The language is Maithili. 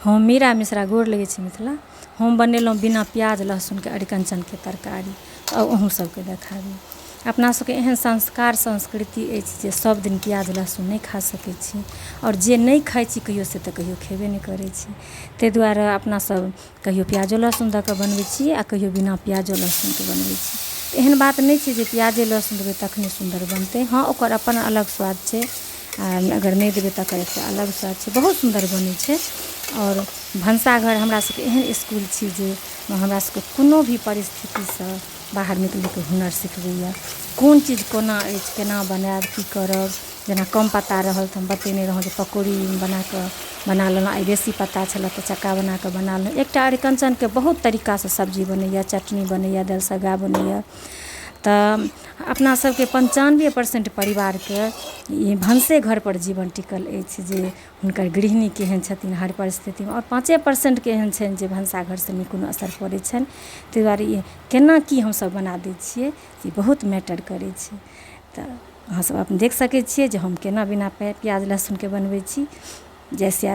हम मीरा मिश्रा गोर लगै छी मिथिला। हम बनेलहुँ बिना प्याज लहसुनके अरिकञ्चनके तरकारी। आउ अहूँ सबके देखाबी। अपना सबके एहन संस्कार संस्कृति अछि जे सब दिन प्याज लहसुन नहि खा सकै छी। आओर जे नहि खाइ छी कहियो से तऽ कहियो खेबे नहि करै छी। ताहि दुआरे अपना सब कहियो प्याजो लहसुन दऽ कऽ बनबै छी आ कहियो बिना प्याजो लहसुनके बनबै छी। तऽ एहन बात नहि छै जे प्याजे लहसुन देबै तखने सुन्दर बनतै। हँ, ओकर अपन अलग स्वाद छै आ अगर नहि देबै तकर एकटा अलग स्वाद छै। बहुत सुन्दर बनै छै। आओर भनसाघर हमरा सबके एहन इसकुल छी जे हमरा सबके कोनो भी परिस्थितिसँ बाहर निकलैके हुनर सिखबैए। कोन चीज कोना अछि, केना बनायब, की करब। जेना कम पत्ता रहल तऽ हम बतेने रहौँ जे पकौड़ी बनाकऽ बना लेलहुँ। आइ बेसी पत्ता छलऽ तऽ चक्का बनाकऽ बना लेलहुँ। एकटा अरिकञ्चनके बहुत तरीकासँ सब्जी बनैए, चटनी बनैए, दालिसग्गा बनैए। तऽ अपना सबके 95% परिवारके ई भनसे घरपर जीवन टिकल अछि जे हुनकर गृहिणी केहन छथिन हर परिस्थितिमे, आओर 5%के एहन छनि जे भनसाघरसँ नहि कोनो असर पड़ै छनि। ताहि दुआरे ई केना की हमसब बना दै छियै, ई बहुत मैटर करै छै। तऽ अहाँ सब अपन देख सकै छियै जे हम केना बिना प्याज लहसुनके बनबै छी। जय सिया राम।